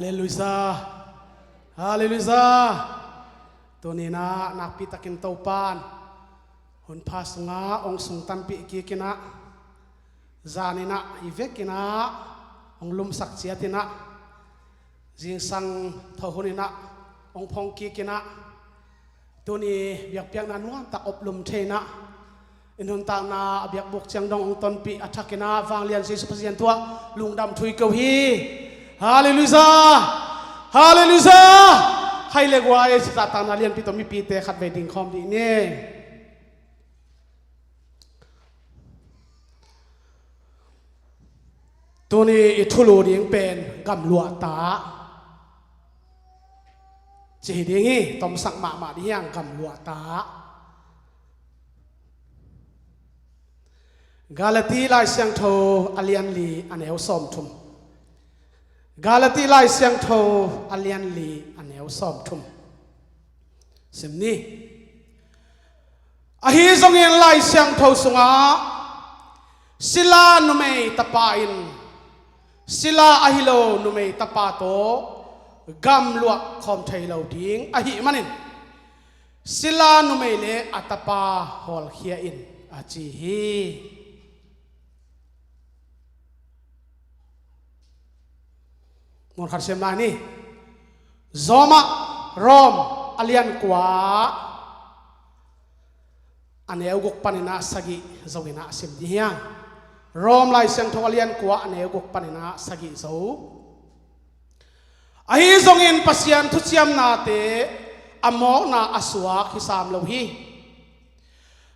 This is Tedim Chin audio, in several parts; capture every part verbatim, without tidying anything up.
Halleluiah. Halleluiah. Tuninah nakpitakin Topan hunpha sungah hong sungtanpih kikinah, zaninah i vekinah hong lumsak ciatinah, zingsang thohuninah hong phong kikinah, tuni biakpiakna nuamtak oplum theinah, i nuntakna a biakbuk ciang dong hong tonpih a thakinah vanglian Jesu Pasian tuah lungdam thui ko hi. Halleluiah. Halleluiah. Khai le guai, sitaktakna lianpi tawh mipite khatvei dingkhawm dih ni. Tuni i thulu ding pen gamluahta ci hi ding hi. Tomsak mahmah ding hiang, gamluahta. Galati Lai Siangtho a lianli a neu sawmthum. Galati Lai Siangtho a lianli a neu sawmthum. Sim ni. Ahi zongin Lai Siangtho sungah sila numei tapa in sila ahi lo numei tapa tawh gamluah khawm thei lo ding ahih manin, sila numei le a tapa hawlkhia in, a ci hi. Munkhat sem lai ni. Zawmah Rom a lian kua a neu guk paninah sagih zo inah sim dih hiang. Rom Lai Siangtho a lian kua a neu guk paninah sagih zo. Ahi zongin Pasian thuciamnate a mawkna a suak hi sam lo hi.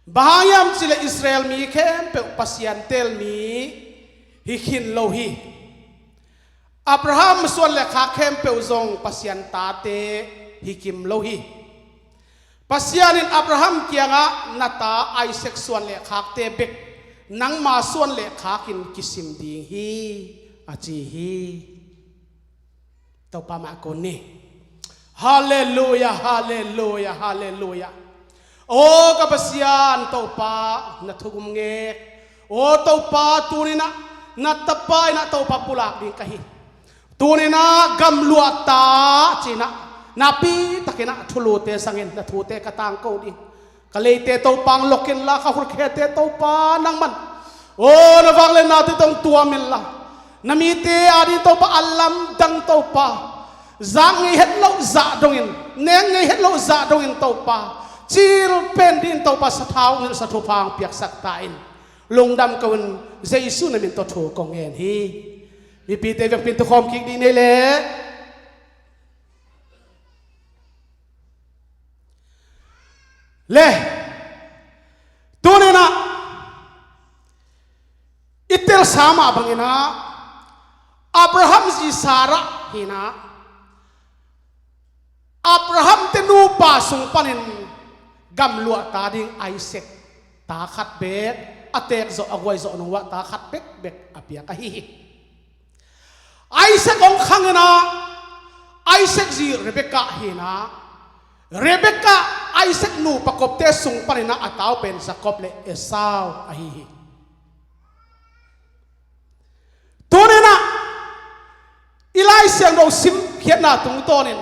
Bang hang hiam cihleh Israel mi khempeuh Pasian teel mi hi khin lo hi. Abraham suan le khak khempeuh zong Pasian tate hi kim lo hi. Pasian in Abraham kiangah, "Na ta Isaac suan le khakte bek, nangma suan le khakin kisim ding hi," a ci hi. Topa mah kun ni. Halleluiah, halleluiah, halleluiah. Aw ka Pasian Topa, na thugum ngek. Aw Topa, tuninah na tapa inah Topa pulak ding ka hi. Tuninah gamluahta cinah nakpitakinah thulute sangin na thute ka tangko ding. Ka leite Topa hong lok inla, ka hurkhete Topa nangman, aw na vangliatnate tawh hong tuam inla, na mite ading Topa a lamdang Topa, zak ngei het loh zah dongin, nek ngei het loh zah dongin Topa, cil pen dingin Topa sathau hong nilhsa thupha hong piaksak ta in. Lungdam ko in, Jesu na min tawh thu kong ngen hi. Mipite biakpiin tukhawm kik dih ni leh. Le tuninah i telsa mah banginah Abraham zi Sarah hinah Abraham te nupa sung panin gamluahta ding Isaac ta khat bek a teek zawh, a guai zawh nung uah ta khat bekbek a piak ahi hi. Isaac hong khang inah Isaac zi Rebekah hinah, Rebekah Isaac nupa kopte sung paninah a tau pen Jacob le Esau ahi hi. Tuninah i Lai Siangtho simkhiatna tungtawnin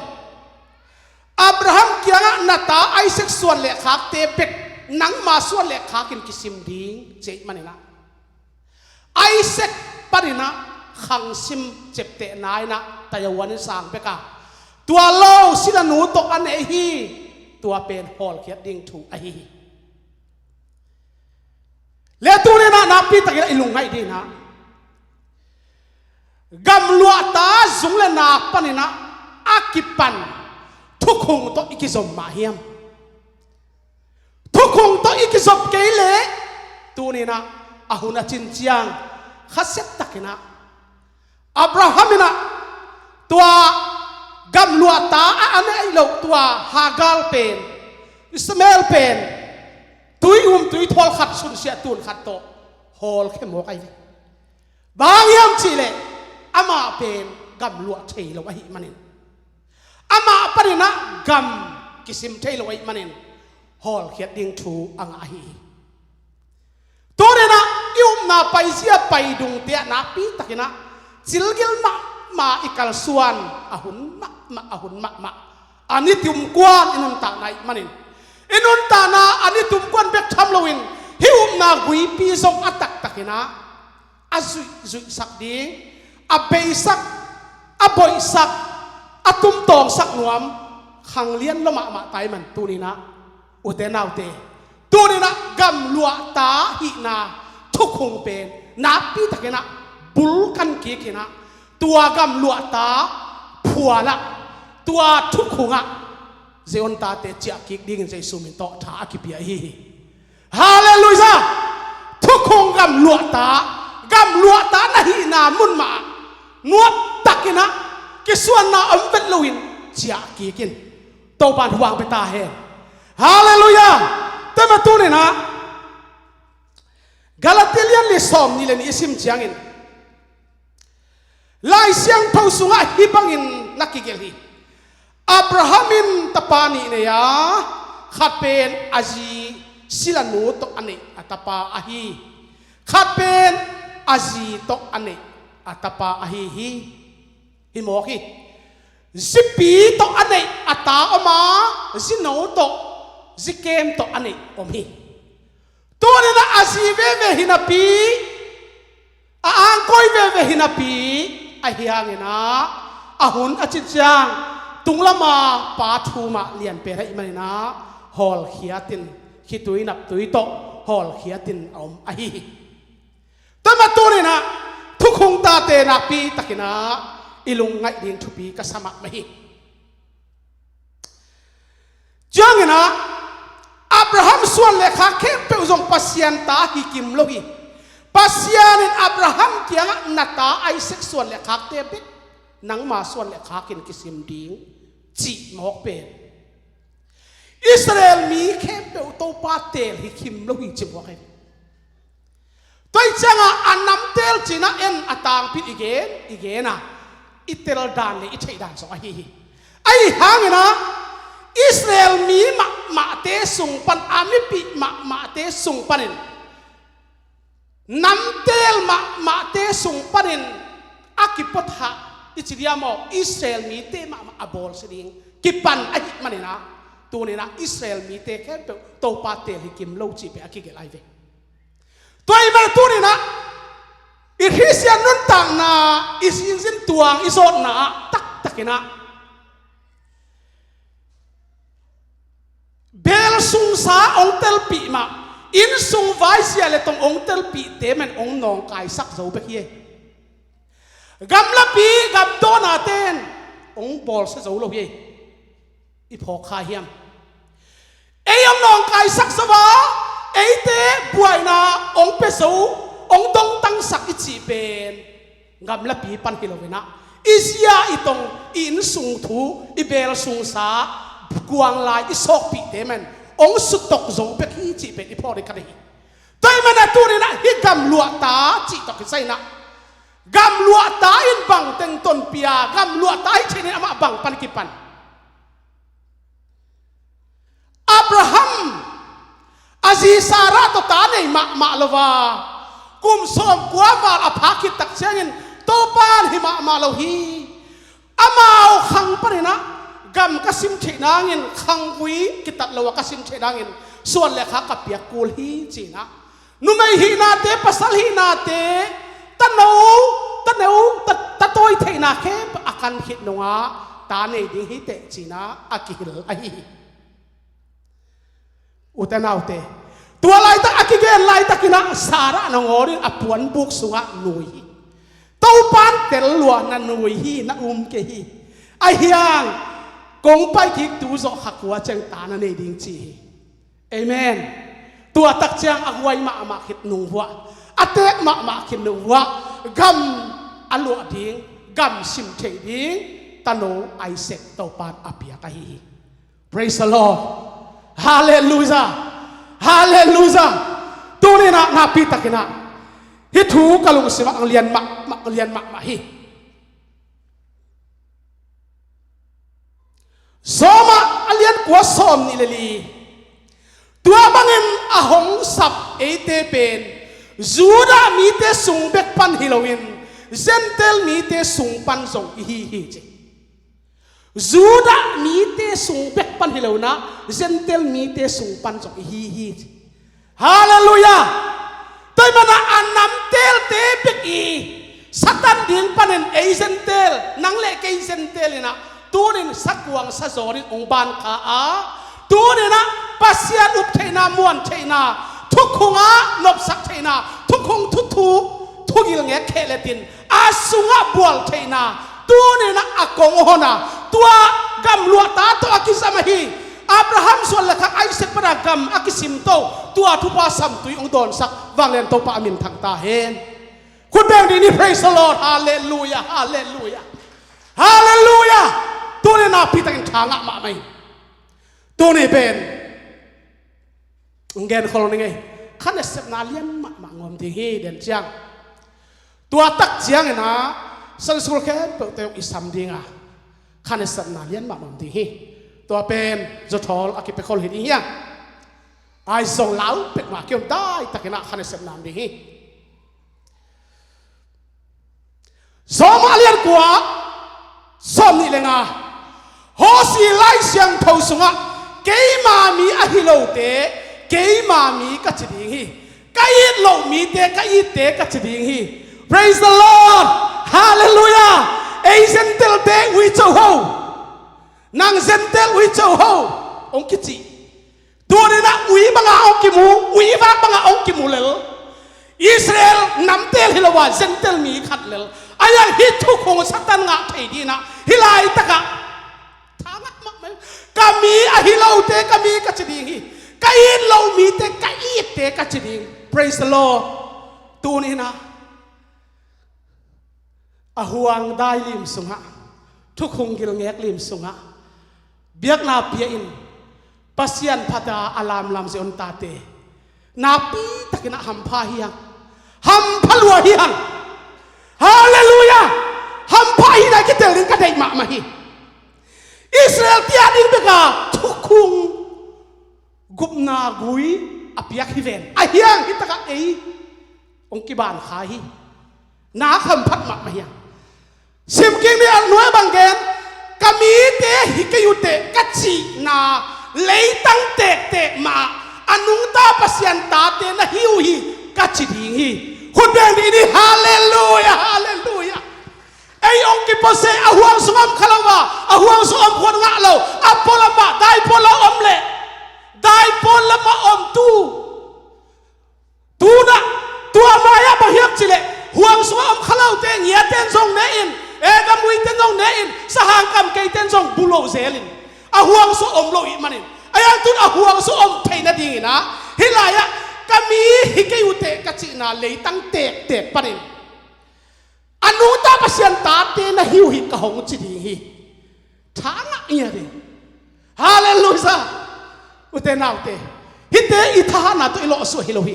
Abraham kiangah, "Na ta Isaac suan le khakte bek, nangma suan le khakin kisim ding," ci ahih maninah Isaac paninah khangsim ciaptehna inah tayahuan in sang bek a, tua lo sila nu tawh a neih hi. Tua pen hawlkhiat ding thu ahi hi. Le tuninah nakpitakinah i lungngaih dinah gamluahta zung le nak paninah a kipan thukhung tawh i kizom mah hiam? Thukhung tawh i kizop kei leh tuninah a hun a cin ciang khasiat takinah Abraham inah tua gamluahta a a neih loh tua Hagar pen, Ishmael pen, tui um tui thawl khat sunsiah tun khat tawh hawlkhia mawk ahi ve. Bang hang hiam cihleh amah pen gamluah thei lo ahih manin, amah paninah gam kisim thei lo ahih manin hawlkhiat ding thu a ngah ahi hi. Tuninah i upna paizia pai dungte ah nakpitakinah cilgil mah ma i kalsuan a hun mahmah, a hun mahmah. A ni tumkuan i nuntakna i hih manin, i nuntakna a ni tumkuan bek tham loin hih upna guipi zong a taktakinah a zuihzuihsak ding, a beisak, a boihsak, a tumtawngsak nuam khanglian lo mahmah ta i hih man tuninah, ute naute, tuninah gamluahta hihna thukhung pen nakpitakinah bulkan kikinah, tua gamluahta phualah, tua thukhungah Zion tate ciah kik dingin Jesu min tawh tha a kipia ahi hi. Halleluiah! Thukhung gamluahta, gamluahta na hihna mun mah nuamtakinah kisuanna om vet loin ciah kikin Topan huang pia ta hen. Halleluiah! Tua mah tuninah Galati lian li sawm nih le nih i sim ciangin Lai Siangtho sungah hih bangin na kigelh hi. Abraham in tapa nih nei a, khat pen a zi Sila nu tawh a neih a tapa ahi hi. Khat pen a zi tawh a neih a tapa ahi hi. Hi mawk hi. Zipi tawh a neih a ta om a, zino tawh, zikem tawh a neih om hi. Tuninah a zi veve hi napi, a angkoi veve hi napi, ahi hanginah a hun a cin ciang tunglama pa thu mah lianpen ahih maninah hawlkhiatin, khitui naptui tawh hawlkhiatin a om ahi hi. Tua mah tuninah thukhung tate nakpitakinah i lungngaih ding thupi ka sa mahmah hi. Cianginah Abraham suan le khak khempeuh zong Pasian ta hi kim lo hi. Pasian in Abraham kiangah na ta Isaac suan le khakte bek nangma suan le khakin kisim ding cih mawk pen Israel mi khempeuh Topa teel hi kim lo hi ci mawk hi. Tua ih ciangah a namtel cinah en a tangpi i gen, i gen a, i tel dan le i theih dan zong ahi hi. Ahi hanginah Israel mi mahmahte sung pan, a mipih mahmahte sung panin, namtel mahmahte sung panin a kipuathah i ci diam aw, Israel mite mahmah a bawlsia ding kipan ahih maninah, tuninah Israel mite khempeuh Topa teel hi kim lo cih pen a kigelh ahi ve. Tua ih man tuninah i Khristian nuntakna, i zinzin tuang i zawtna ah taktakinah beel sungsa hong telpih mah, innsung vaizia le tong hong telpihte man hong nawngkaisak zo bek hi. Gamlapi gamdawnate in hong bawlsia zo lo hi. I phawk kha hiam? Ei hong nawngkaisak zo a, eite buaina hong pia zo, hong dongtangsak i cih pen gamlapi pan hi loinah, i zia, i tong, i innsung thu, i beel sungsa, kuang lai i sawkpihte man hong sutok zo bek hi cih pen i phawk ding ka deih hi. Tua ih manah tuninah hih gamluahta cih tawh kisai inah, gamluahta in bang teng tonpih a, gamluahta hih theih nin amah bang pan kipan? Abraham a zi Sarah tawh ta nei mahmah lo a, kum sawmkua val a phak khit tak ciangin Topa in hi mahmah lo hi. Amau khang paninah gam ka sim theih nangin, khanggui kitat lo a ka sim theih nangin suan le khak ka piak kul hi cinah, numei hihnate, pasal hihnate, tano, tano, ta, tatawi theihna khempeuh a kan khit nungah ta nei ding hi teh cinah a kihilh ahi hi. Ute naute, tua laitak a kigen laitakinah Sarah nangawn in a puanbuk sungah nui hi. Topan tel lua, na nui hi, na um kei hi. Ahi hang kong pai kik tu zawh kha kua ciang ta na nei ding ci hi. Amen. Tua tak ciang a huai mahmah khit nunghuah, a teek mahmah khit nunghuah, gam a luah ding, gam sim thei ding tano Isaac Topan a piak ahi hi. Praise the Lord. Halleluiah. Halleluiah. Tuninah nakpitakinah hih thu ka lungsimah a lian mahmah, a lian mahmah hi. Sawmah a lian kua sawm nih le li. Tua bangin a hong sap eite pen Judah mite sung bek pan hi loin Gentile mite sung pan zong i hi hi ci. Judah mite sung bek pan hi lo in ah, Gentile mite sung pan zong i hi hi ci. Halleluiah! Tua ahih manin ah a namtelte bek i Satan ding panin ei Gentile, nang le kei Gentile in ah, tunin sakuang sazaw in hong ban kha a, tunin ah Pasian up theihna, muan theihna, thukhung ah nopsak theihna, thukhung thuthu, thugil ngek khehlet in a sungah bual theihna, tunin ah a kong hon a, tua gamluahta tawh a kizam ahi Abraham suan le khak Isaac pana gam a kisim to, tua thupha samtui hong dawnsak vanglian Topa a min thang ta hen. Khut beng dih ni, praise the Lord, halleluiah, halleluiah, halleluiah. Tunin ah pitakin tha ngah mahmah hi. Tuni pen hong genkhol ning ei. Kha nasepna lian mahmah ngawm ding hi, den ciang. Tua tak ciangin ah Sunday school khempeuhte hong i sam ding a, kha nasepna lian mahmah ngawm ding hi. Tua pen zuthawl a kipiakhol hi ding hi a, ai zong lau pek mah kiom daitakin ah kha nasepna om ding hi. Rom a lian kua, sawm nih le nga. Hosea Lai Siangtho sungah, keima mi ahi lote keima mi ka ci ding hi. Ka it loh mite ka itte ka ci ding hi. Praise the Lord! Halleluiah! Ei Gentile-te ui co ho. Nang Gentile ui co ho, hong kici. Tunin ah ui bangah hong kimu, ui vak bangah hong kimu lel. Israel namtel hi lo a, Gentile mi khat lel. Ahi hang hih thukhung Satan ngah thei dingin ah hih laitakah tha ngah mahmah hi. Ka mi ahi lote ka mi ka ci ding hi. Ka it loh mite ka itte ka ci ding. Praise the Lord. Tunin ah a huang dai lim sungah, thukhung gilngek lim sungah biakna pia in Pasian phat a a lamlam zia hon tate nakpi takin ah hampha hi hang. Hampha lua hi hang. Halleluiah! Hampha hi na kitel ding ka deih mahmah hi. Israel-te a ding bek a thukhung gupna gui a piak hi ven. Ahi hang hih takah ei hong kiban kha hi. Nak hamphat mahmah hi hang. Sim kik ni, a nuai bang gen, ka mite hi kei uh teh ka cihna leitang tektek mah a nungta Pasian tate na hi uh hi ka ci ding hi. Khut beng dih ni, halleluiah, halleluiah. Ei hong kipuasei a huang sung om kha lo a, a huang sung om khuat ngah lo, a pualam ah dai pualam om leh, dai pualam ah om tu. Tuna, tua mai-ah bang hiam cih leh, huang sungah om kha lote ngiaten zong ne in, e, gamuiten zong ne in, sahang kam keiten zong bu lo zel in, a huang sungah om lo ih manin, a yang tun a huang sungah om thei nadingin ah hih lai-ah ka mi hi kei uh teh ka cihna leitang tektek panin a nungta Pasian tate na hi uh hi ka hong ci ding hi. Tha ngah ngiat hi. Halleluiah. Ute naute, hihte i thahatna tawh i lawhsuah hi lo hi.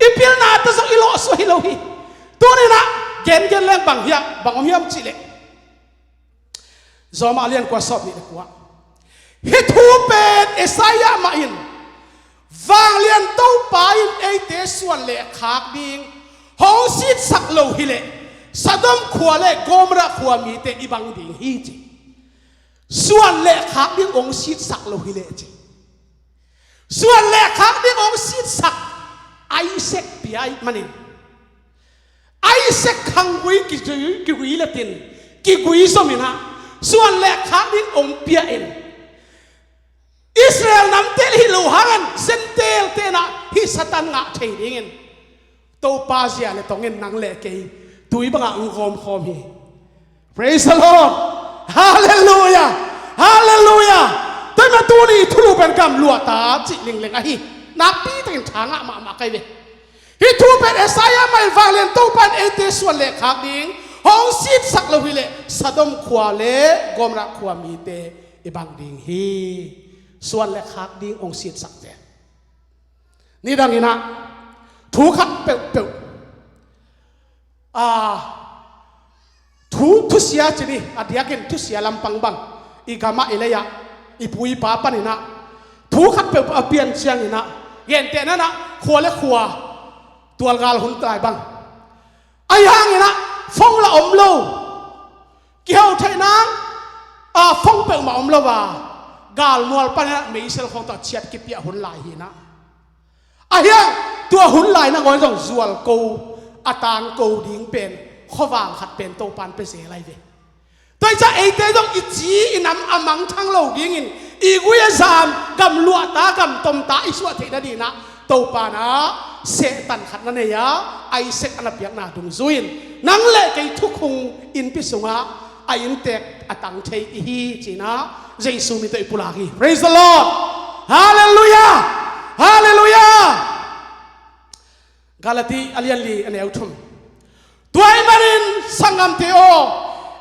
I pilna tawh zong i lawhsuah hi lo hi. Tuninah gengen leng bang hiam, bang om hiam cihleh, Rom a lian kua, sawm nih le kua. Hih thu pen Isaiah mah in, Vanglian Topa in eite suan le khak ding hong sitsak lo hileh, Sodom khua le Gomorrah khua mite i bang ding hi, ci. Suan le khak ding hong sitsak lo hileh, ci. Suan le khak ding hong sitsak Isaac pia ih manin, Isaac khanggui kigui, kigui letin, kigui zominah suan le khak ding hong pia in, Israel namte le hi lo hangin Gentile tenah hih Satan ngah thei dingin Topa zia le tongin nang le kei tui bangah hong gawmkhawm hi. Praise the Lord. Halleluiah. Halleluiah. Tua mah tuni thulu pen gamluahta cih lingleng ahi. Nakpi takin tha ngah mahmah kai ve. Hih thu pen Isaiah mah in Vanglian Topa in eite suan le khak ding hong sitsak lo hileh, Sodom khua le Gomorrah khua mite i bang ding hi. Suan le khak ding hong sitsak ve. Nidanginah thu khat peuhpeuh, a, thu, thusia ci ni, a diakin thusia lampang bang, i gamah i leiah, i pu i pa paninah thu khat peuhpeuh a pian cianginah, gentehna-inah khua le khua tualgal hun lai bang, ahi hanginah Phone la om lo. Kiho theih nang a phone peuhmah om lo a, galmual panin ah meisel khawng tawh chiat kipiah hun lai hi nah. Ahi hang tua hun lai nangawn zong zual ko, a tang ko ding pen khuavang khat pen Topan pia zel lai ve. Tua hi ciang eite zong i ci i nam a mangthang lo dingin, i gui a zam, gam luahta, gam tomta i suah theih nadingin ah Topan ah sehtan khat na nei a, Isaac a na piakna dungzui in, nang le kei thukhun innpi sungah a inntek a tang thei i hi ci-in ah Jesu min tawh i pulak hi. Praise the Lord. Halleluiah. Halleluiah. Galati a lian li a neu thum. Tua ahih manin sanggamte aw,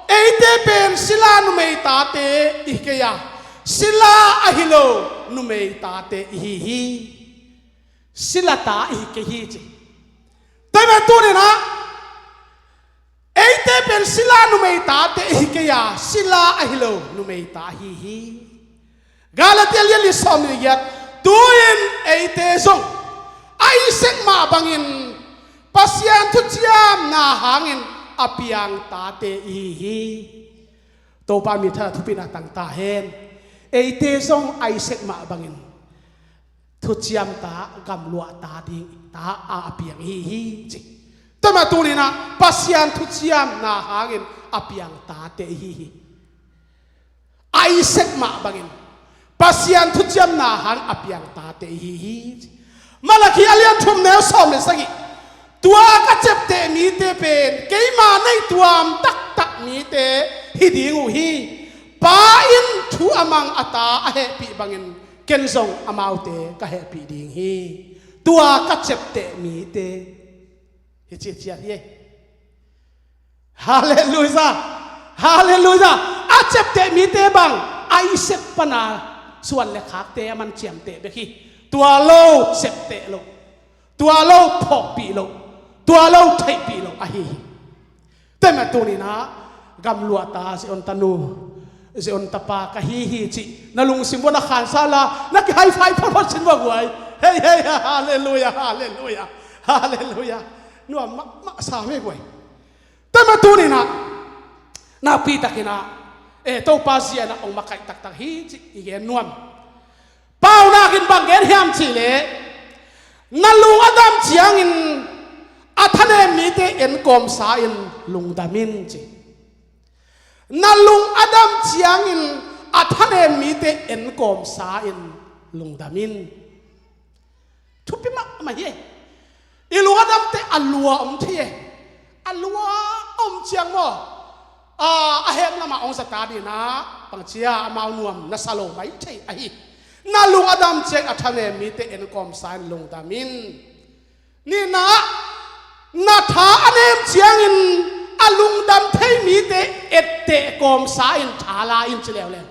eite pen sila numei tate i hi kei a, sila ahi lo numei tate i hi hi. Sila ta i hi kei hi ci. Tua ahih manin tuni-in ah eite pen sila numei tate i hi kei a, sila ahi lo numei ta i hi hi. Galati a lian li sawm le giat. Tu-in eite zong Isaac mah bangin Pasian thuciamna hangin a piang tate i hi hi. Topa min thanah thupina tang ta hen. Eite zong Isaac mah bangin thuciamta, gamluahta ding ta a, a piang i hi hi ci. Tua ahih manin tuni-in ah Pasian thuciamna hangin a piang tate i hi hi. Isaac mah bangin Pasian thuciamna hang a piang tate i hi hi. Malakhi a lian thum neu sawm le sagih. Tua ka ciapteh mite pen keima nei tuam taktak mite hi ding uh hi. Pa in thu a mang a ta a hehpih bangin ken zong amaute ka hehpih ding hi. Tua ka ciapteh mite hi ci, ciat hi. Halleluiah. Halleluiah. A ciapteh mite bang Isaac pana suan le khakte a man ciamteh bek hi. Tua lo septeh lo, tua lo phawkpih lo, tua lo theihpih lo ahi hi. Tua ahih manin tuni-in ah gamluahta Zion tanu, Zion tapa ka hi hi cih na lungsim uah na khansa la, na kihai fai photphot sin uah guai. Hei, hei, halleluiah, halleluiah, halleluiah. Nuam mahmah sam hi guai. Tua ahih manin tuni-in ah nakpi takin ah, eh, Topa zia-in ah hong makaih taktak hi cih i gen nuam. Paunak in bang gen hiam cih leh, na lung a dam ciangin a thanem mite enkawmsa in lungdam in ci. Na lung a dam ciangin a thanem mite enkawmsa in lungdam in. Thupi mahmah hi. I lung a damte a lua om thei e. A lua om ciang maw, a, a hemlamah hong zat a dingin ah bangci a amau nuam na sa lo mai thei ahi. Na lung a dam ciang a thanem mite enkawmsa in lungdam in. Nihna, na tha a nem ciangin a lungdam thei mite etteh kawmsa in tha la in ci leuleu.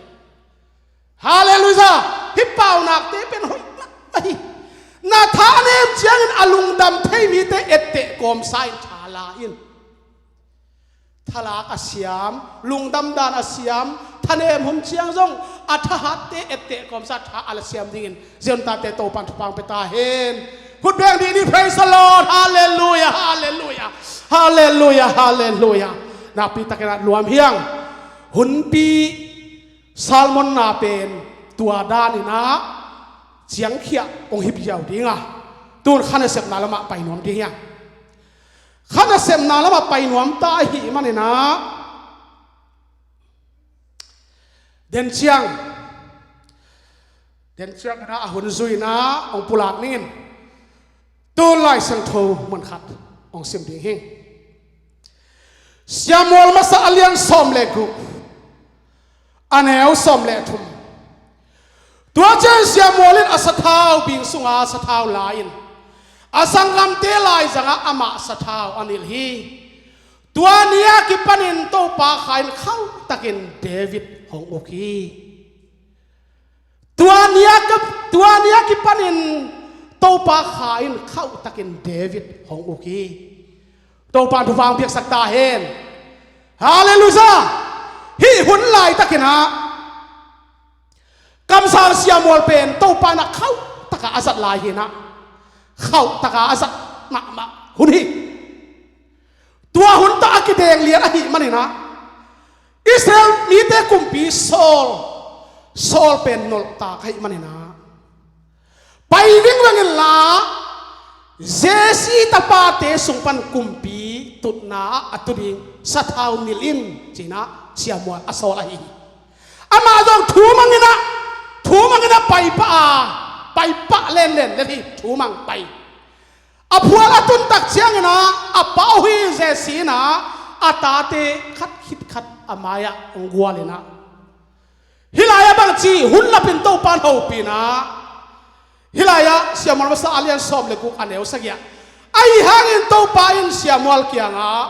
Halleluiah. Hih paunakte pen hoih mahmah hi. Na tha a nem ciangin a lungdam thei mite etteh kawmsa in tha la in. Thalak a siam, lungdam dan a siam, thanem hun ciang zong a thahatte etteh kawmsa tha a la siam dingin Zion tate Topan thupha pia ta hen. Khut beng dih ni, praise the Lord. Halleluiah, halleluiah, halleluiah, halleluiah. Nakpi takin ah nuam hi hang. Hunpi sermon-na pen tua danin ah ciangkhiah hong hi ziau ding a, tun kha nasepna lamah pai nuam ding hi hang. Kha nasepna lamah pai nuam ta ahih manin ah, den ciang, den ciangin ah a hun zui-in ah hong pulak ning in. Tun Lai Siangtho mun khat hong sim ding hi. Samuel masa a lian sawm le guk, a neu sawm le thum. Tua ciang Samuel in a sathau bing sunga sathau la-in a sanggamte laizangah amah sathau a nilh hi. Tua ni-a kipanin Topa Kha in khauhtakin David hong uk hi. Tua ni-a ka, tua ni-a kipanin Topa Kha in khauhtakin David hong uk hi. Topa in thupha hong piaksak ta hen. Halleluiah. Hih hun laitakin ah kamsang Samuel pen Topa in ah khauhtaka a zat lai hi nah. Khauhtaka a zat mahmah hun hi. Tua hun tawh a kideng lian ahih manin ah, Israel mite kumpi Saul, Saul pen nolhtak ahih manin ah, pai vingveng inla, Jesse tapate sung pan kumpi tutna ah a tu ding sathau nilh in, ci-in ah Samuel a sawl ahi hi. Amah zong thu mang in ah, thu mang in ah pai pah a, pai pah lenlen lel hi, thu mang pai. A phual a tun tak ciangin ah a pau hi Jesse in ah a tate khat khit khat a mai-ah hong gual in ah, hih lai-ah bangci hun lapin Topa'n hopih in ah, hih lai-ah Samuel masa a lian sawm le guk a neu sagih ah, ahi hangin Topa in Samuel kiangah,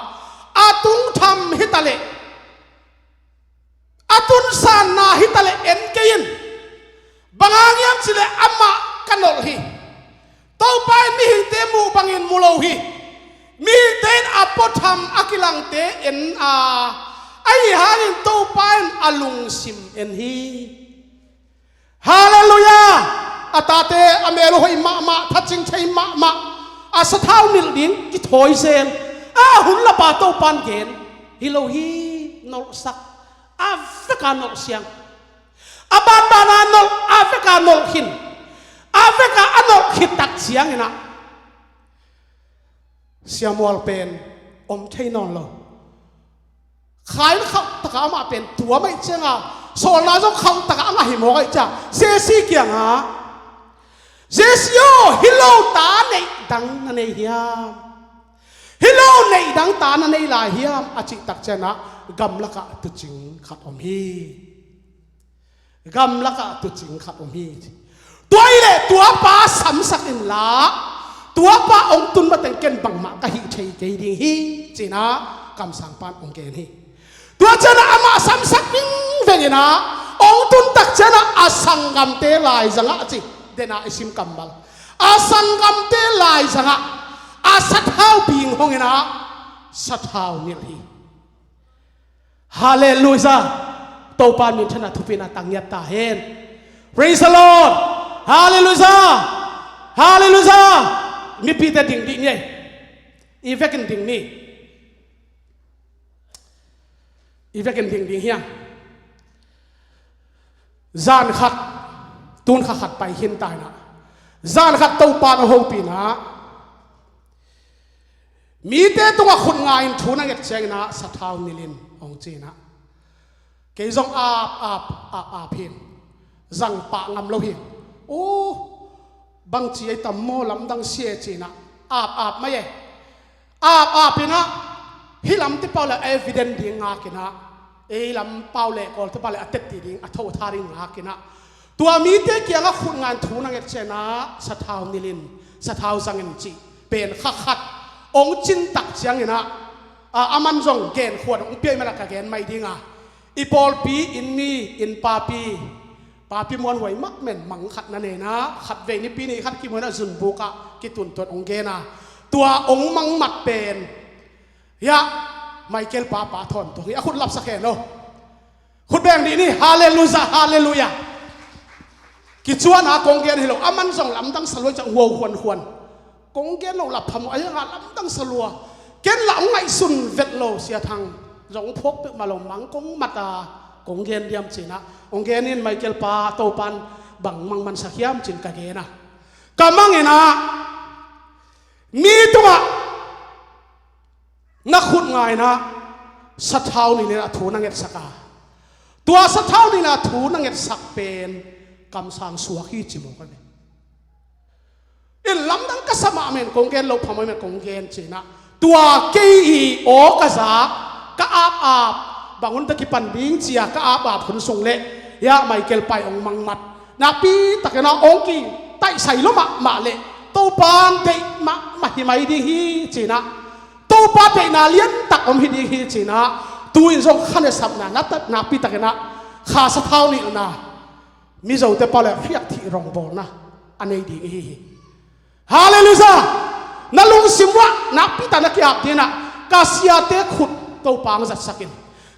a tungtham hi taleh, a tunsanna hi taleh en kei in. Bang hang hiam cih leh amah ka nolh hi. Topa in mihingte muh bangin mu lo hi. Mihingte in a puatham a kilangte en a, ahi hangin Topa in a lungsim en hi. Halleluiah! A tate a mel uh hoih mahmah, thacing thei mahmah, a sathau nilh ding kithawi zel. A hun lapa Topa'n gen hi lo hi, nolhsak, a veka nolh siang. A banbana nolh, a veka nolh khin. A veka a nolh khit tak ciangin ah Samuel pen om thei nawn lo. Kha in khauh takah amah pen tuam ahih ciangah, sawlna zong khauh takah a ngah hi mawk ahih ciangah, Jesse kiangah, Jesse aw, hi lo ta neih dang na nei hiam? Hi lo neih dang ta na nei lai hiam? A cih tak ciangah gamlakah tuucing khat om hi. Gamlakah tuucing khat om hi. Tua hi leh tuapa samsak inla, tuapa hong tun mateng ken bangmah ka hih thei kei ding hi, ci-in ah kamsangpa'n hong gen hi. Tua ciangah amah samsak vingveng in ah, hong tun tak ciangah a sanggamte laizangah, ci, dena i sim kammal, a sanggamte laizangah a sathau bing hong in ah, sathau nilh hi. Halleluiah! Topa minthanna thupina tang ngiat ta hen. Praise the Lord! Halleluiah! Halleluiah! Mipite ding dih ni. I vekin ding ni. I vekin ding ding hiam? Zan khat, tun kha khat pai khin ta in ah, zan khat Topa'n hong hopih in ah, mite tungah khut nga in thu na nget ciangin ah sathau nilh in, hong ci-in ah, kei zong ap ap, ap ap hi'ng, zang pah ngam lo hi'ng. Uh, bangci ei tam maw, lamdang si e, ci-in ah ap ap mai e. Ap ap in ah, hih lamte pau le evidence ding ngak in ah, ei lam pau le Kawlte pau le a tetti ding, a tho a tha ding ngak in ah, tua mite kiangah khut nga in thu na nget ciangin ah sathau nilh in, sathau zang in, cih pen kha khat hong cin tak ciangin ah, a, aman zong genkhuan hong pia ahih manin ah ka gen mai ding a, i pawlpi inn mi, inn papi, Papi Muan Huai Mak men mang khat na nei in ah, khatvei Nipi ni khat kimu in ah zunbuk ah kituntuan hong gen a, tua hong mang mat pen, hiah, Michael pa pa thawn tung hi, a khut lapsak hen aw. Khut beng dih ni. Halleluiah, halleluiah. Kicuan a kong gen hi lo, aman zong lamdang sa lua hi ciang, huau huan huan. Kong gen loh lah phamawh, ahi hang a lamdang sa lua. Ken lah hong ngaihsun vet lo, Sia Thang zong phawk peuhmah lo, mang kong mat a, kong gen diam ci-in ah, hong gen in, Michael pa, Topa'n bang mang mansak hiam ci-in ka gen a, ka mang in ah, mi tungah na khut nga in ah sathau nilh in ah thu na ngetsak a, tua sathau nilh in ah thu na ngetsak pen kamsang suak hi, ci mawk a ve. In lamdang ka sa mahmah in kong gen loh phamawh ahih manin kong gen ci-in ah, tua kei i aw ka zak, ka ap ap, bang hun teh kipan ding ci-a ka ap ap hun sung leh, hiah, Michael pa in hong mang mat, nakpi takin ah hong kitaihsai lua mahmah leh Topa'n deih mahmah hi mai ding hi, ci-in ah, Topa deihna liantak om hi ding hi, ci-in ah, tu-in zong kha ne sapna, na ta, nakpi takin ah kha sathau nilhna, Mizote pau le phiakthih rongbawlna a nei ding i hi hi. Halleluiah! Na lungsim uah nakpi tak na ki-ap ding in ah, ka siate khut Topa hong zatsak in,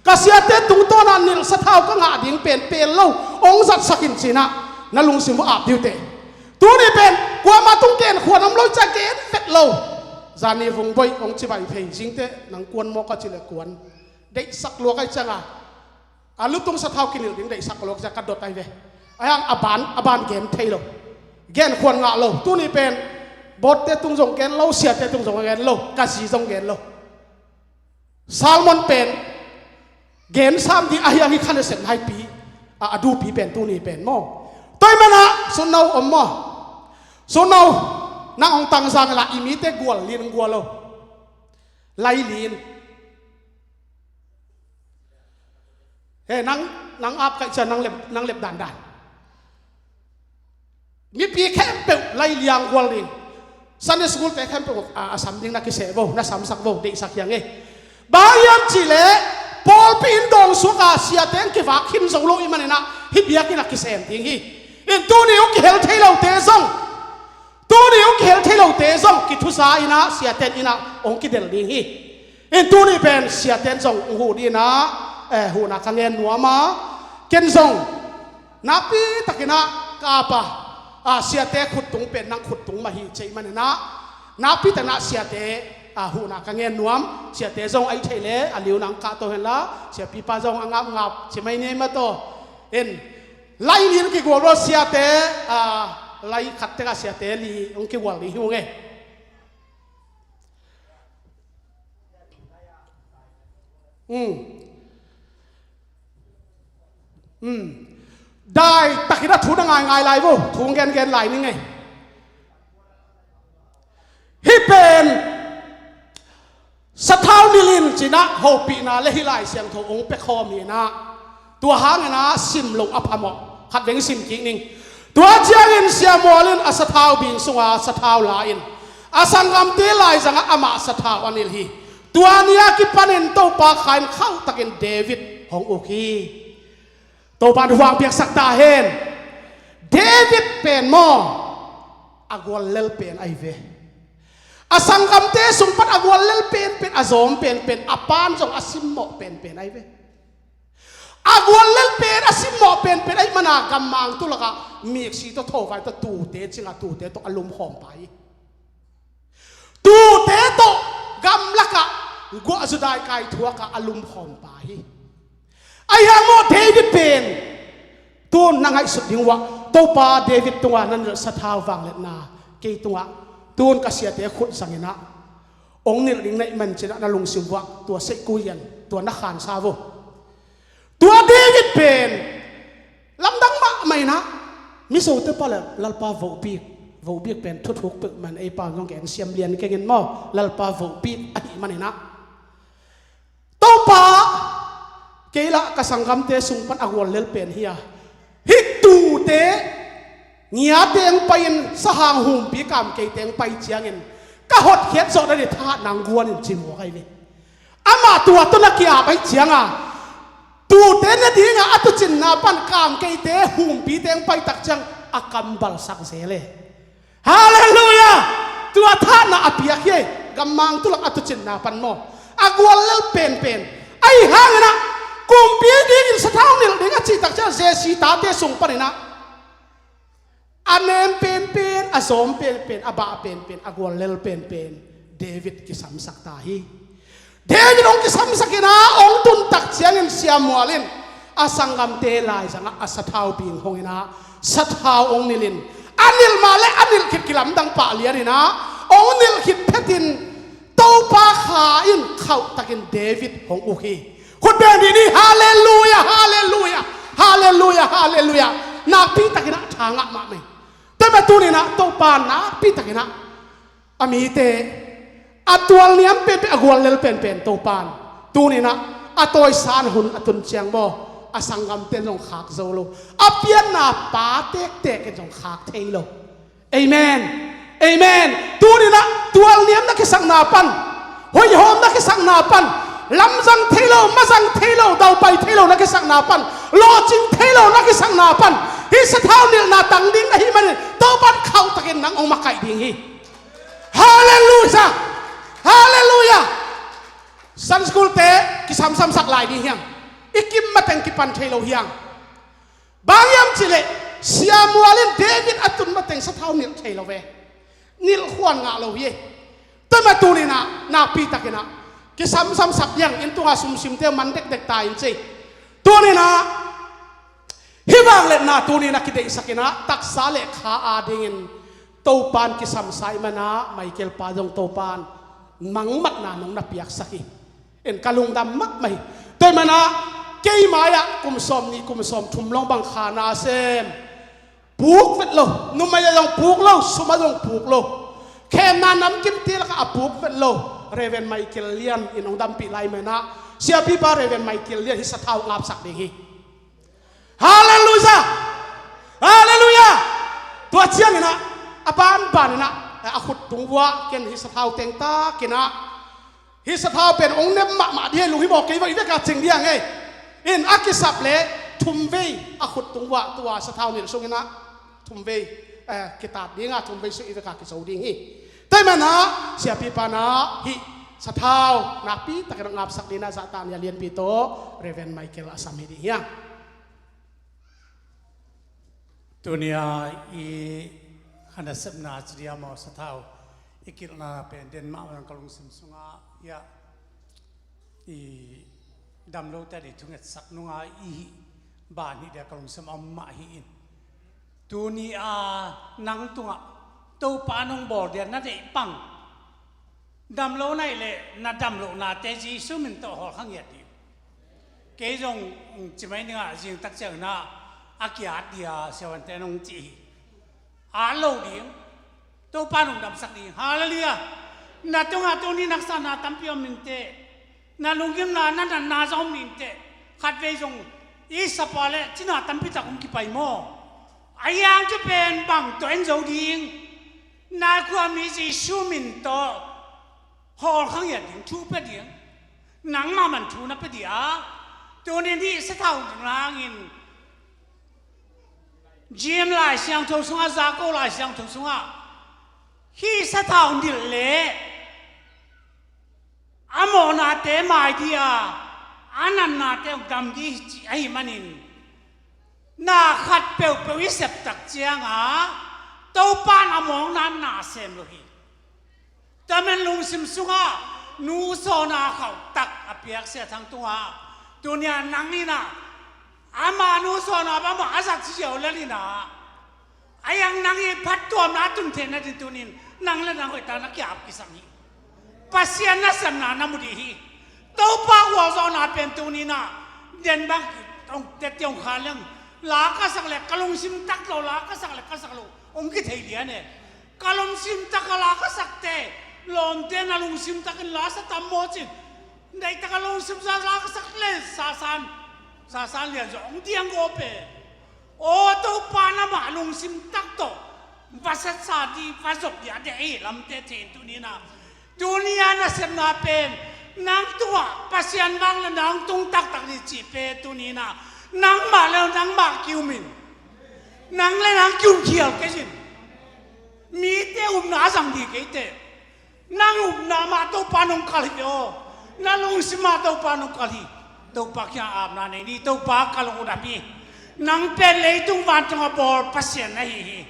ka siate tungtawn ah nilh sathau ka ngah ding pen pel lo hong zatsak in, ci-in ah na lungsim uah ap dih uh teh. Tuni pen kuama tung genkhuan om lo ciang gen vet lo. Zani vung boih hong cibai phei, zingteh nang kuan maw ka cih leh kuan. Deihsak lua ka hih ciangah, a lutung sathau kinilh ding deihsak lua ka hih ciangah ka dot ahi ve. Ahi hang a ban, a ban gen thei lo. Gen khuan ngah lo. Tuni pen bawtte tung zong gen lo, siate tung zong gen lo, ka zi zong gen lo. Salmon pen gen sam ding ahi hang hi khan a sem haipi, a, a dupi pen tuni pen maw. Tua ahih manin ah, Sunno om maw? Sunno, nang hong tangzang la i mite gual lin gual lo. Lai lin. He, nang, nang ap ka hih ciang nang lep, nang lep dandan. Mipi khempeuh lai liang gual ding. Sunday school te khempeuh a, a sam ding na kiseh vo, na samsak vo, deihsak hi hang e. Bang hiam cih leh pawlpi in dawng suak a siate in kivak khin zo lo ahih manin ah hih biakinn ah kisem ding hi. In tuni hong kihel thei lote zong, tuni hong kihel thei lote zong kithuza in ah siate in ah hong kidel ding hi. In tuni pen siate in zong hong huh ding in ah, eh, huhna ka ngen nuam a, ken zong nakpi takin ah ka ap a, ah, siate khuttung pen nang khuttung mah hi ci ahih manin ah, nakpi takin ah siate, ah, huhna ka ngen nuam. Siate zong ahih theih leh a liu nang kah to hen la, siapipa zong a ngapngap ci mai ni ei mah tawh. In lai nih hong kigual lo siate, ah, lai khat tek ah siate li hong kigual ding hi ung e. Um. Um. Dai takin a thu na ngaingai lai vo, thu gengen lai ning e. Hih pen sathau nilh in ci-in ah hopihna le hih Lai Siangtho hong pia khawm hi-in ah, tua hangin ah sim loh a phamawh. Khat veng sim kik ning. Tua ciangin Sia Mual in a sathau bing sunga sathau la-in a sanggamte laizangah amah sathau a nilh hi. Tua ni-a kipanin Topa Kha in khauhtakin David hong uk hi. Topa in huang piaksak ta hen. David pen maw, a guallel pen ahi ve. A sanggamte sung pan a guallel penpen, a zawm penpen, a pan zong a simmawh penpen ahi ve. A guallel pen a simmawh penpen ahih manin ah gammang tu lakah miksi tawh, thawvai tawh, tuute cingah tuute tawh a lumkhawm pah hi. Tuute tawh gamlakah guah zudai kai thuakah a lumkhawm pah hi. Ahi hang maw, David pen tun na ngaihsut ding uh ah, Topa David tungah na nilh sathau vangliatna kei tungah tun ka siate khut zangin ah hong nilh ding na hih manin ci-in ah na lungsim uh ah tua seihku hian, tua na khansa vo. Tua David pen lamdang mahmah in ah, misote pa le Lalpa vohbik, vohbik pen thuthuk peuhmah in ei pa zong keng siam lian keng in maw, Lalpa vohbik ahih manin ah, Topa, kei lah ka sanggamte sung pan a guallel pen hi a, hih tuute ngiate hong pai-in sahang humpi kamkeite hong pai ciangin ka hotkhiat zawh nading thahatna hong guan in ci mawk ahi ve. Amah tua tawh na ki-ap ahih ciangin, tuute ne dingin a tuucinna pan kamkeite humpite hong pai tak ciang a kambalsak zel e. Halleluiah! Tua thahatna a piak hi. Gammang tu lak a tuucinna pan maw, a guallel penpen. Ahi hangin ah kumpi dingin sathau nilh ding a cih tak ciang Jesse tate sung panin ah a nem penpen, a zawm penpen, a bah penpen, a guallel penpen David kisamsak ta hi. David hong kisamsak in ah hong tun tak ciangin Sia Mual in a sanggamte laizangah a sathau bing hong in ah sathau hong nilh in, a nilh mah le a nilh khit kilamdang pah lian in ah hong nilh khit phetin Topa Kha in khauhtakin David hong uk hi. Khut beng dih ni. Halleluiah, halleluiah, halleluiah, halleluiah. Nakpi takin ah tha ngah mahmah hi. Tua mah tuni-in ah Topa nakpi takin ah a mite a tualniam penpen, a guallel penpen Topa in tuni-in ah a tawisang hun a tun ciang maw, a sanggamte in zong khak zo lo, a pianna pa tektek in zong khak thei lo. Amen. Amen. Tuni-in ah tualniam na kisakna pan, hoihhawm na kisakna pan, lamzang thei lo, mazang thei lo, daupai thei lo na kisakna pan, lawhcing thei lo na kisakna pan, hih sathau nilhna tang ding na hih manin Topa in khauhtakin nang hong makaih ding hi. Halleluiah! Halleluiah! Sunday school te kisamsamsak lai ding hi hang. I kim mateng kipan thei lo hi hang. Bang hiam cih leh Sia Mual in David a tun mateng sathau nilh thei lo ve. Nilh khuan ngah lo hi. Tua Tua tuninah nakpi takinah kisamsamsak diang in tunga sumsimte man dekdek ta in ci. Tuninah hih vangliatna tuninah kideihsakinah taksa le kha adingin Topan kisamsa ih manah Michael pa zong Topan nangmatna nong na piaksak hi. In ka lungdam mahmah hi. Tua ih manah kei mai-ah kum sawm nih kum sawm thum long bang kha na sem. Puk vet lo, numei ah zong puk lo, sum ah zong puk lo. Khemna namkim te lakah a puk vet lo. Reverend Michael Lian in hong dampih lai manah siapipa Reverend Michael Lian hih sathau ngapsak ding hi. Halleluiah! Halleluiah! Tua cianginah a banbaninah a khut tung vuah ken hih sathau tengtakinah hih sathau pen hong nem mahmah dih hi, lunghimawh kei vawh i veka cing diang ei. In a kisap le thumvei a khut tung vuah tua sathau nilh sunginah thumvei, eh, kitat dinga thumvei sung i veka kizo ding hi. Tua ih manah siapipanah hih sathau nakpi takin a ngapsak dinah zahtakna lianpi tawh Reverend Michael a sam hi ding hiang. Tunia i khanasepna ci dia maw sathau i kilhna pen den mahmah ka lungsim sungah hiah i damlote a dei thungetsak nunga i hih ban hih dia ka lungsim a om mah hi in. Tuni a nang tungah Topa nong bawl dia na deih pang damlo naih leh na damlohnate Jesu min tawh hawlkha ngiat dih. Kei zong cimai ningah zingtak cianginah a kiat dia siawante nong cih hi. At lo ding. Topa nong damsak ding. Halleluiah. Na tungah tuni naksa na tampi om inteh. Na lunggimna na natna zong om inteh. Khatvei zong i sapa le cina tampi tak om kipai maw? A hiang cu pen bang tawh en zo ding. Na khuami Jesu min tawh hawlkha ngiat ding, thu pia ding. Nangmah man thu na pia dih a. Tunin hih sathau nilh hangin Jim Lai Siangtho sungah, Zako Lai Siangtho sungah hih sathau nilh leh a mawhnate mai dih a, a natnate hong dam dih cih ahih manin na khat peuhpeuh i septak cianga Topa in a mawkna na sem lo hi. Tua man lungsim sungah nu sawna khauhtak a piak Sia Thang tungah tunia nang inah ama nu sawna bangmah a zat ziau lel inah a hiang nang i phattuamna a tun theihna ding tunin nang le nang hoihtak na kiap kisam hi. Pasian nasepna na mu dih hi. Topa gualzawhna pen tuninah den bang hong teti hong kha leng la ka sak le ka lungsim tak lo, la ka sak le ka sak lo hong kithei lian e. Ka lungsim tak a la ka sakte lawmte na lungsim takin la sa tam maw cin. Neitak a lungsim sa la ka sak le sasan sasan lian zawh hong diang gawp e. Aw Topa, na mah lungsim tak tawh va satsa dih, va zop dih a deih lamte thei in tuninah tunia nasepna pen nang tungah Pasian vangliatna hong tung taktak dih cih pen tuninah nangmah le nangmah ki-um in. Nang le nang ki-um khial kei in. Mite upna a zang dih kei teh. Nang upna mah Topa nong kal hi ve aw. Na lungsim mah Topa nong kal hi. Topa kiang apna nei ni, Topa ka lungdam hi. Nang pen leitung vantung a bawl Pasian na hi hi.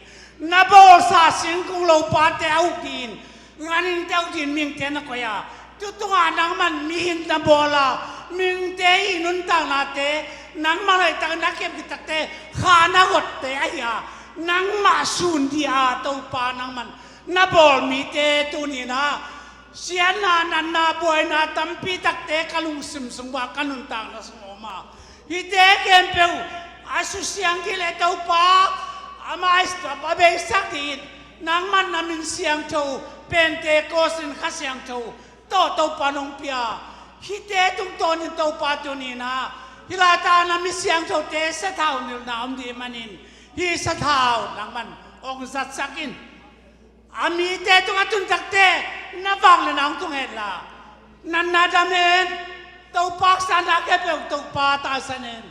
Na bawlsa singkung lopate a uk dih in, ngan innte a uk dih in mihingte na koih a, tu tungah nangman mihing na bawl a, mihingte i nuntaknate nangman hoihtakin na kep dihtakte kha na gotte ahi a, nangmah sun dih a Topa nangman na bawl mite tuninah siatna, natna, buaina tampi takte ka lungsim sung bang ka nuntakna sung om a, hihte khempeuh a susiang dih le Topa a mai a beisak dih in nangman na min siangtho Pentecost in Kha Siangtho tawh Topa nong pia. Hihte tungtawnin Topa tuninah hih laitak na mi siangthote sathau nilhna om dih manin hih sathau nangman hong zatsak in. A mite tung a tuntakte na vangliatna hong tung henla, natna dam hen. Topa sanna khempeuh Topa taisan hen.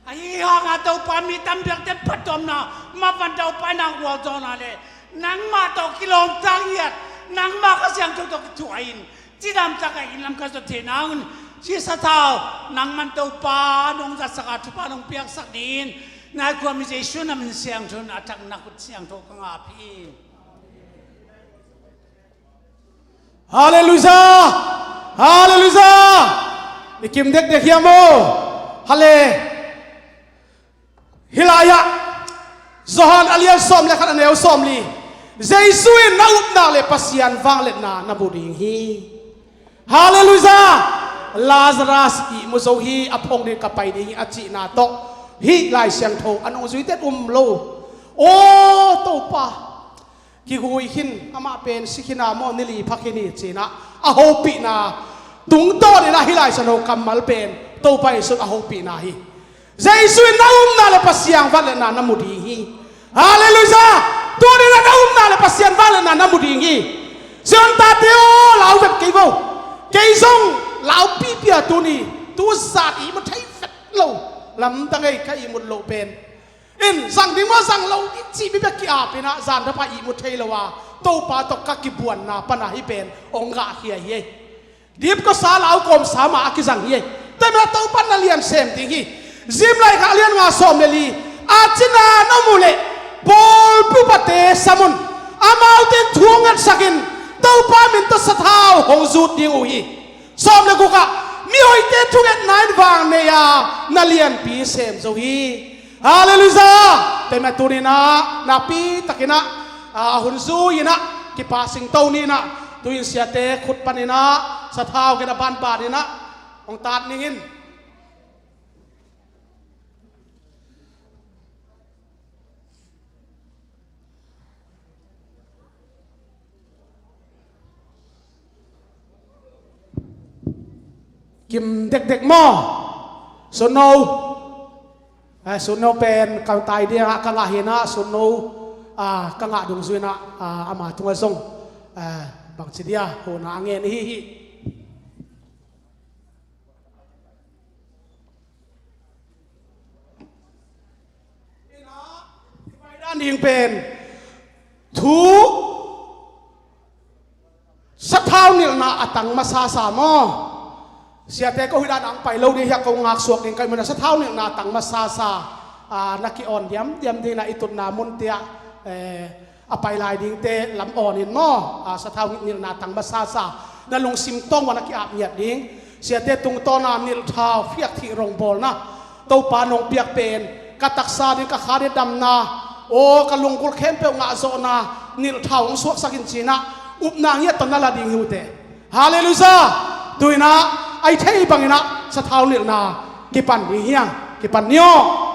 Ahi hanga Topa mi tampiakte phattuamna mapan Topa i nang gualzawhna le nangmah tawh kilawmtak hiat, nangmah Kha Siangtho tawh kithuah in cidamtak a inn lam ka zot theihna hangin hih sathau nangman Topa nong zatsak a thupha nong piaksak dih in, na khuami Jesu na min siangtho in a thak na khut siangtho ka ngap hi. Halleluijah! Halleluijah! I kim dekdek hiam aw? Hale. Hih lai-ah Johan a lian sawm le khat, a neu sawmli. Jesu in na upna le Pasian vangliatna na mu ding hi. Halleluijah! Lazarus ihmu zo hi, a phong ding ka pai ding hi a cihna tawh hih Lai Siangtho a nungzuite um lo. Aw Topa, kigui khin, amah pen si khin a maw, ni li pha khin hi ci-in ah a hopihna tungtawn in ah hih Lai Siangtho kammal pen Topa Jesu in a hopihna hi. Jesu in na upna le Pasian vangliatna na mu ding hi. Halleluijah! Tuni-in ah na upna le Pasian vangliatna na mu ding hi. Zion tate aw, lau vek kei vo. Kei zong lau pihpih a tuni, tu zan ihmu thei vet lo. Lamdang ei, ka ihmut loh pen. In zang ding maw, zang lo ding cih bek ki-ap in ah zan dapa ihmu thei lo a, Topa tawh ka kibuanna pan a hih pen hong gahkhia hi ei. Dipkawsa lau kawmsa mah a kizang hi ei. Tua manin ah Topa in na lian sem ding hi. Zim Laikhak a lian nga, sawm le li. A cina na mu leh bawlpi upate sam un. Amaute in thu hong ngetsak in, Topa min tawh sathau hong zut ding uh hi. Sawm le guk ah, mihoihte thungetna in vang nei a, na lianpi sem zo hi. Halleluijah! Tua manin ah tuni-in ah nakpi takin ah, a hun zui-in ah, kipa singto ni-in ah, tu-in siate khut panin ah sathau gen a banban in ah hong tat ning in. Kim dekdek maw? Sunno. Eh, sunno pen ka tai ding ah ka ngah hi-in ah, sunno, ah, ka ngah dungzui-in ah, ah, ama tungah zong, eh, bangci dia kona a ngen hi hi. Ding pen thu sathau nilhna a tang masasa maw? Siate, ko hih dan ang pai lo ding hi a, ko ngaksuak ding ka hih manin ah sathau nilhna a tang masasa, ah, na ki-awn diamdiam ding in ah i tutna munte ah, eh, a pai lai dingte lam awn in maw? A, sathau nilhna tang masasa na lungsim tawng ua na ki-ap ngiat ding. Siate tungtawn a nilh thau, khiak thih rongbawlna Topa nong piak pen ka taksa ding, ka kha ding damna, aw, ka lunggulh khempeuh ngahzawhna nilh thau hong suaksak in ci-in ah upna ngiat tawh na la ding hi uh teh. Halleluijah! Tu-in ah a hi thei bangin ah sathau nilhna kipan ding hi hang. Kipan ni aw.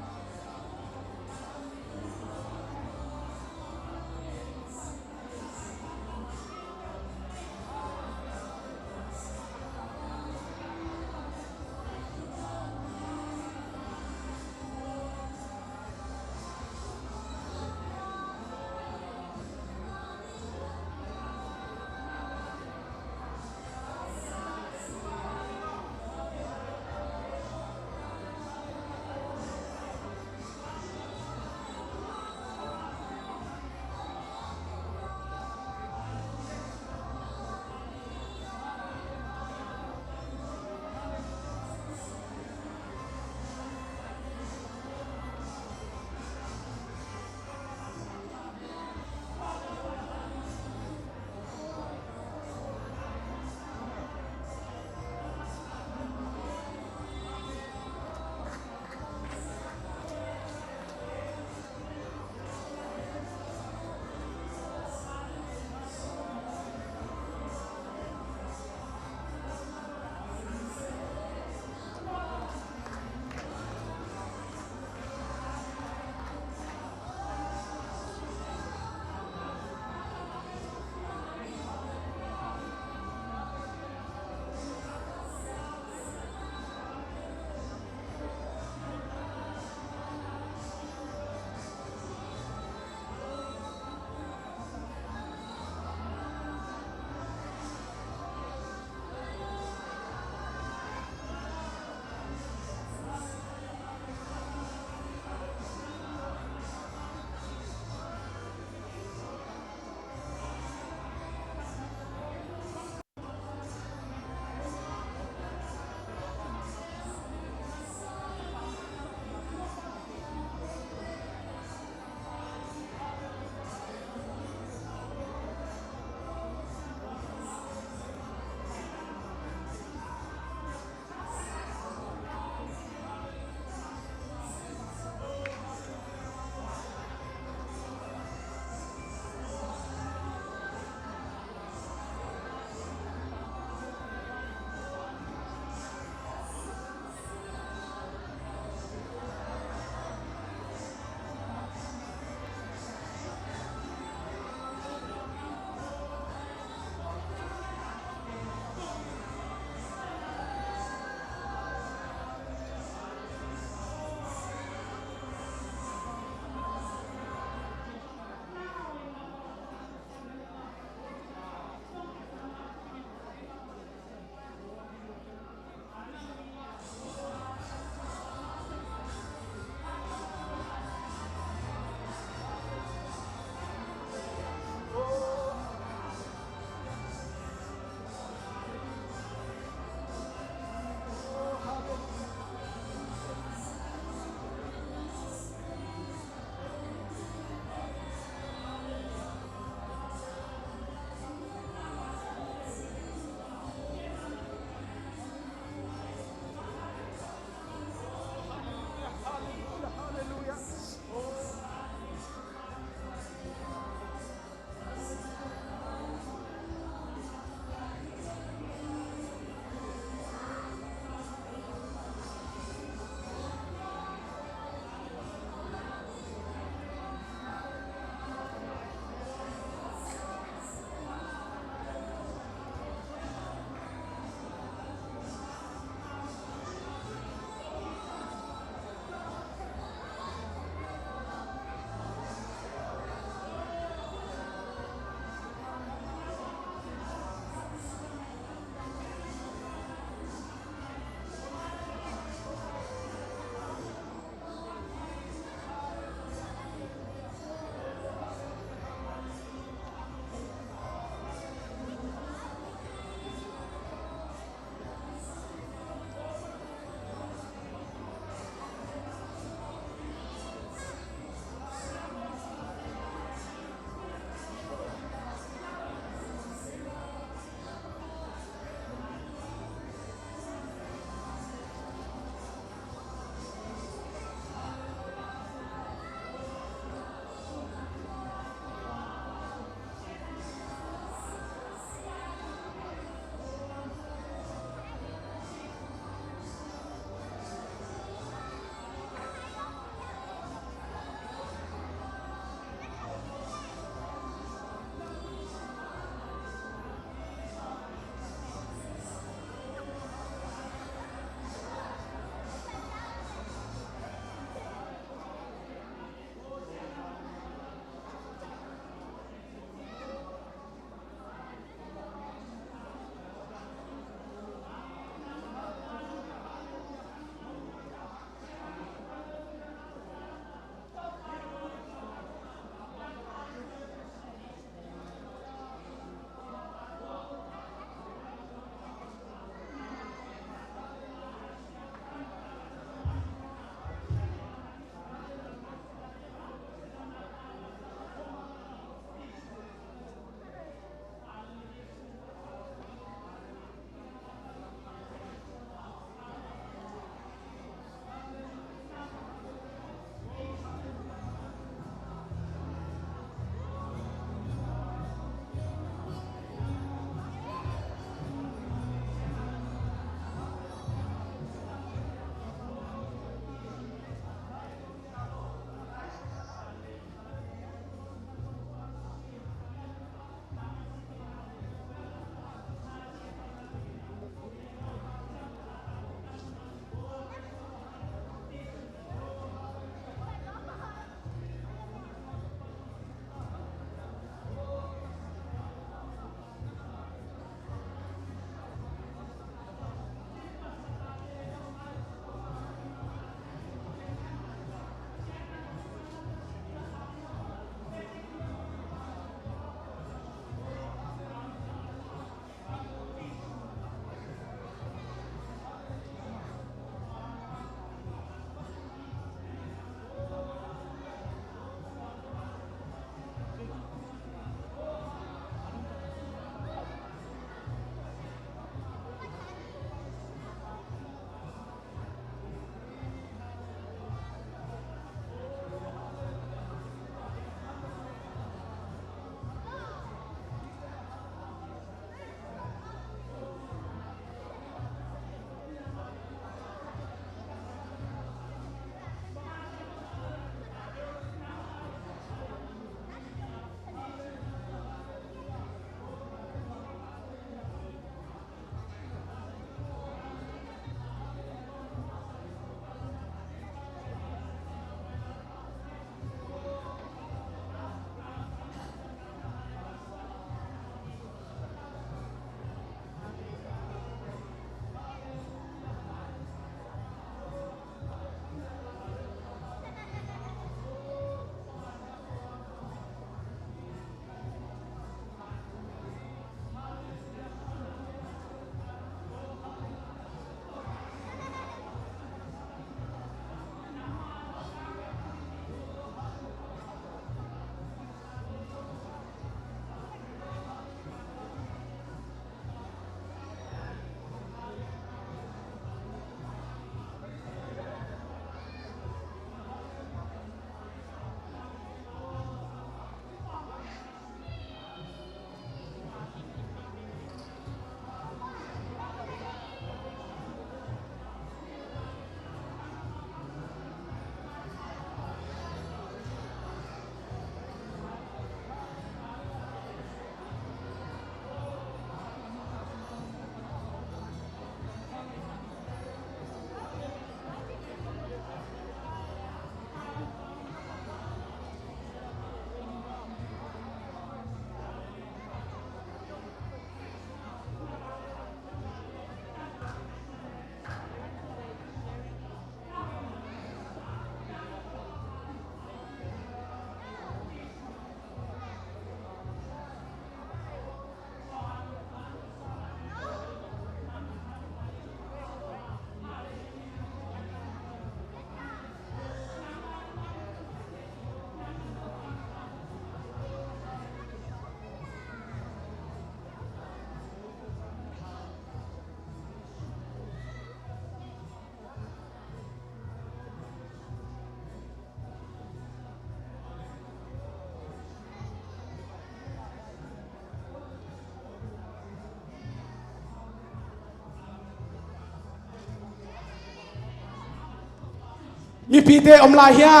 Mipite om lai hia?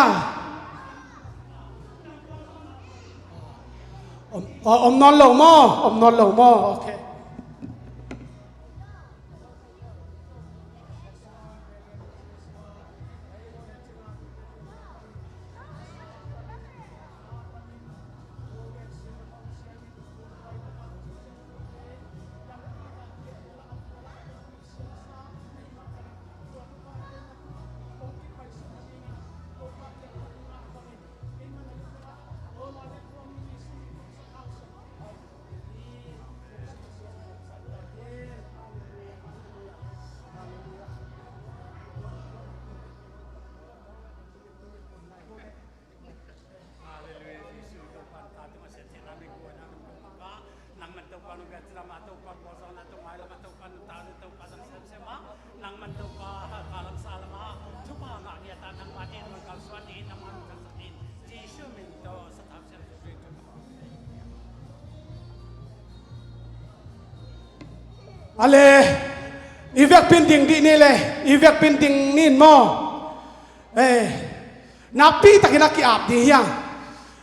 Om, om nawn lo maw? Om nawn lo maw? Okay. Halleluia, Jesuh i Topa, tate masiat theihna min kuaina min kong maka. Nangman Topa nong biakinn lam ah, Topa khuazawhna, Topa mailam ah, Topa nuntakna, Topa nang semsem ah. Nangman Topa halkha lam sa lam ah thupha ngah ngiat ah nangma ding nong kalsuan ding, nangma nong kalsuan ding. Jesuh min tawh sathau siam. Ale, i vekpi in ding dih ni le, i vekpi in ding ni in maw? Eh, nakpi takin a ki-ap ding hi hang.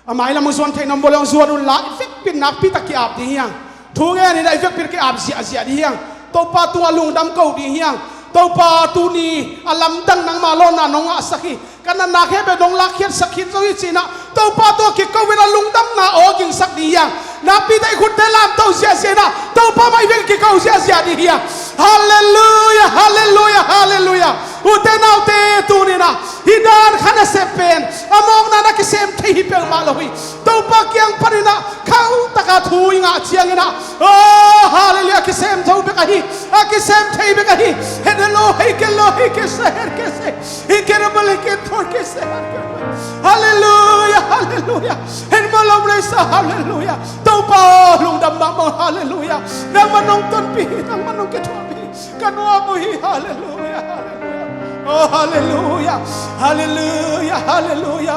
A mailam hong zuan theih nam bawl hong zuan un la, i vekpi in nakpi tak ki-ap ding hi hang. Thu ngen in a i vekpi in ki-ap ziahziah ding hi hang. Topa tungah lungdam ko ding hi hang. Topa tuni a lamdang nangma lawnna nong ngahsak hi. Ka natna khempeuh nong lakkhiatsak khin zong hi ci-in ah, Topa tungah kiko in a lungdamna aw gingsak ding hi hang. Nakpi tak i khutte lamto ziahziah in ah, Topa mah i vekpi in kiko ziahziah ding hi hang. Halleluia, halleluia, halleluia. Ute naute, tuni in ah hih dan khat a sep pen a mawkna na kisem thei hi peuhmah lo hi. Topa kiang panin ah khauh taka thu i ngah ciangin ah, oh, halleluia, a kisem tho bek ahi, a kisem thei bek ahi. Hei lo, hei ke lo, hei ke se, hei ke se. Hei ke lo, hei ke thor ke se, hei ke lo. Halleluia, halleluia. Hei mo lo le sa, halleluia. Topa lungdam mahmah, halleluia. Nangman nong tonpih hi, nangman nong kithuahpih hi. Ka nuam uh hi, halleluia, halleluia. Oh, halleluia, halleluia, halleluia.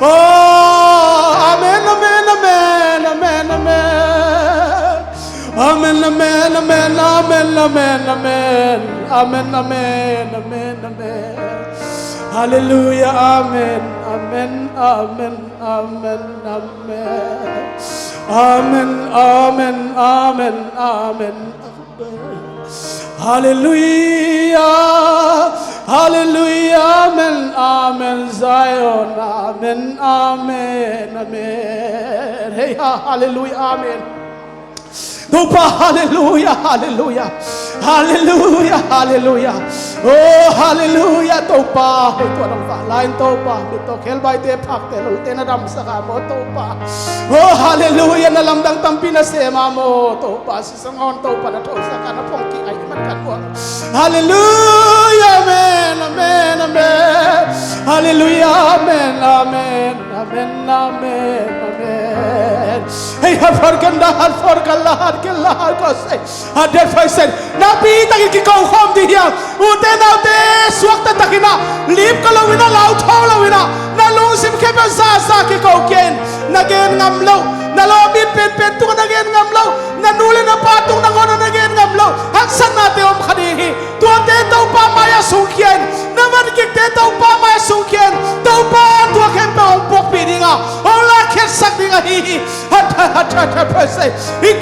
Oh, amen, amen, amen, amen, amen. Amen, amen, amen, amen, amen, amen. Amen, amen, amen, amen. Halleluia, amen, amen, amen, amen, amen. Amen, amen, amen, amen, amen. Halleluia, halleluia, amen, amen, Zion, amen, amen, amen. Hei ha, halleluia, amen. Topa, halleluia, halleluia, halleluia, halleluia. Oh, halleluia, Topa. Hei tua dong fa lain Topa. Mi to khelbaite phakte lote na damsak a maw Topa. Oh, halleluia, na lamdang tampi na sem a maw Topa. Sangawn Topa na thosak a na phongki a i man kan uang. Halleluia, amen, amen, amen. Halleluia, amen, amen, amen, amen, amen. Hei, hat for kan da, hat for kan la, hat kan la, hat ko se. Hat der fai sen. Nakpi takin kiko khawm ding hi hang. Ute naute, suakta takin ah limka loin ah, lautho loin ah, na lungsim khempeuh zahzah kiko kei in. Na gen ngam loh, na lawm it penpen tungah na gen ngam loh, na nu le na pa tung nangawn ah na gen ngam loh haksatnate om kha ding hi. Tuate Topa mai-ah sungkhia in. Na vankikte Topa mai-ah sungkhia in. Topa tua khempeuh hong puakpih ding a, hong lakkhiatsak ding ahi hi. Hat, hat, hat, hat, hat, praise. Amen,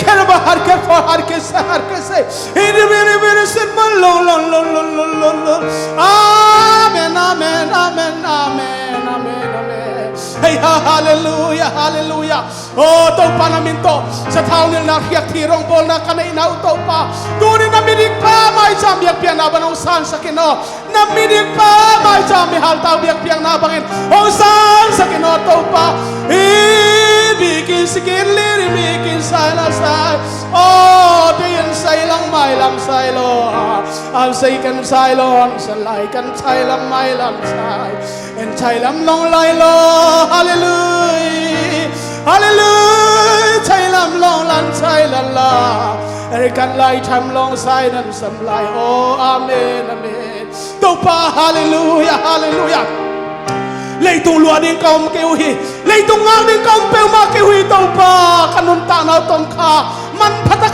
amen, amen, amen, amen, amen, amen. Hei ha, halleluia, halleluia. Oh, Topa na min tawh sathau nilhna, khiakthiat, rongbawlna ka neihna uh Topa, tuni na mi dikpa maica biakpiakna bang hong sansak in aw. Na mi dikpa maica mi haltau biakpiakna bangin hong sansak in aw Topa. Hi bikin sikin liri bikin sai la sai. Oh, dian sai lang mailam sai lo. Am sai kan sai lo, am sai lai kan sai lam mailam sai. En chailam long lai lo, halleluia, halleluia, chailam long lan chailan la, erikan lai tham long sai nan sam lai, oh, amen, amen. Topa, halleluia, halleluia. Leitung luah ding ka om kei uh hi, leitung ngak ding ka om peuhmah kei uh hi, Topa, ka nuntakna uh tawh kha manpha tak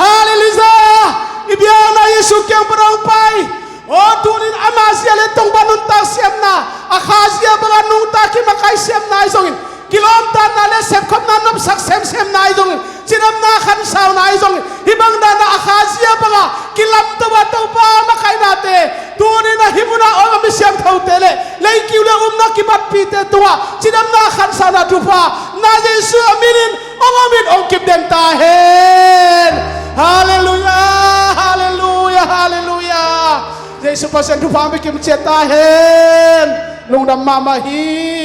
Halleluiah. I biakna Jesu kiang pan hong pai. Aw, tunin ama zia le tongba nuntak siamna, a kha zia banga nungta kimakai siamna ahi zongin, kilawmtatna le sepkhopna nopsak semsemna ahi zongin, cidamna khansauna ahi zongin, hih bang dana a kha zia banga kilamto a Topa makainate tunin a hih muna om a mi siangthote le leikiu le upna kibatpite tungah cidamna khansauna thupha na Jesu a minin hong om in hong kipden ta hen. Halleluiah, halleluiah, halleluiah. Jesu Pasian thupha mi kimciat ta hen. Lungdam mahmah hi.